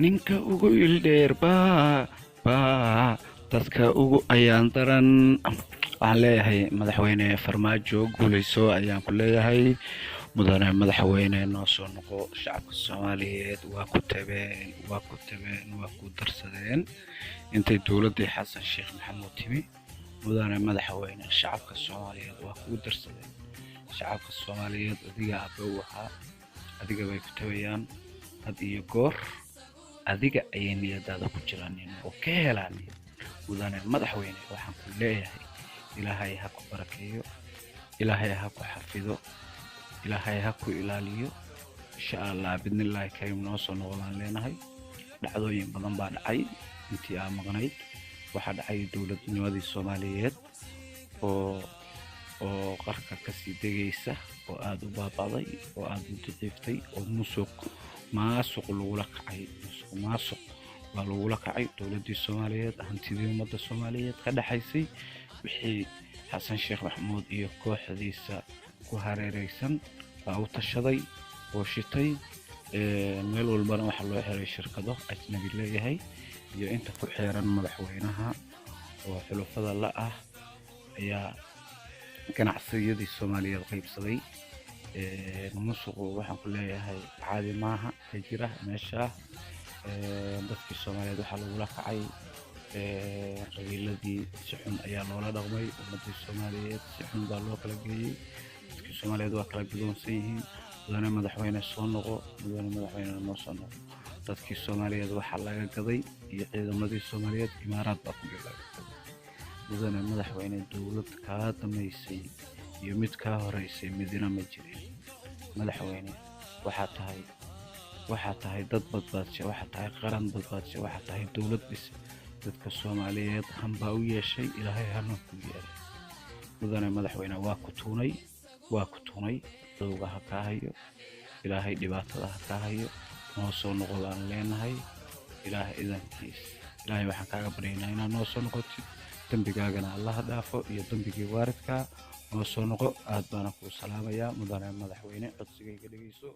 Ninka ugu ildheer baa baa dadka ugu ayaan daran. Waxaan leeyahay, Madaxweyne Farmaajo, guuleyso ayaan ku leeyahay. Mudane madaxweyne, noo soo noqo. Shacabka Soomaaliyeed waa ku tabeen, waa ku tabeen, waa ku darsadeen intay dowladdii Xasan Sheekh Maxamuud timi. Mudane madaxweyne, shacabka Soomaaliyeed waa kugu darsadeen. Shacabka Soomaaliyeed adiga aabbe u ahaa, adiga bay ku tabayaan had iyo goor, adiga ayay niyadaada ku jiraan oo ka helaan. Mudane madaxweyne, waxaan ku leeyahay, Ilaahay ha ku barakeeyo, Ilaahay ha ku xafido, Ilaahay ha ku ilaaliyo. Insha Allah, bidnillaahi kariim, noo soo noqo baan leenahay. Dhacdooyin badan baa dhacay intii aa maqnayd. Waxaa dhacay dowladnimadii Soomaaliyeed oo qarka kasii degaysa, oo aada u baaba'day, oo aada u daciiftay, oo musuq maasuq lagula kacay. Musuq maasuq baa lagula kacay dowladdii Soomaaliyeed, hantidii ummadda Soomaaliyeed ka dhexaysay. Wixii Xasan Sheekh Maxamuud iyo kooxdiisa ku hareereysan baa u tashaday oo shitay. Meel walbana waxaa loo xiray shirkado ajnabi leeyahay iyo inta ku xeeran madaxweynaha oo xulufada la ah ayaa ganacsiyadii Soomaaliyeed qaybsaday. Musuqu, waxaan ku leeyahay, caadi maaha ka jira meesha. Dadkii Soomaaliyeed waxaa lagula kacay qabiiladii, si xun ayaa loola dhaqmay ummadii Soomaaliyeed, si xun baa loo kala geeyey. Dadkii Soomaaliyeed waa kala gadoonsan yihiin. Mudane madaxweyne, soo noqo. Mudane madaxweyne, noo soo noqo. Dadkii Soomaaliyeed waxaa laga gaday iyo ciidamadii Soomaaliyeed Imaaraad baa ku laga gaday. Mudane madaxweyne, dowlad kaa damaysay iyo mid kaa horeysay midina ma jirin. Madaxweyne, waxaa tahay dad badbaadshe, waxaa tahay qaran badbaadshe, waxaa tahay dowlad dhis. Dadka Soomaaliyeed hanbaa u yeeshay, Ilaahay hana ku yeelay. Mudane madaxweyne, waa ku tuunay, waa ku tunay. Dowga ha kaa hayo, Ilaahay dhibaatada ha kaa hayo. Noo soo noqo baan leenahay. Ilaahay idankiis, Ilaahay waxaan kaaga baryaynaa inaad noo soo noqotid. Dembigaagana Allaha dhaafo iyo dembigii waalidkaa. Noo soo noqo. Aad baana kuu salaamayaa, mudane madaxweyne. Codsigayga dhegeyso.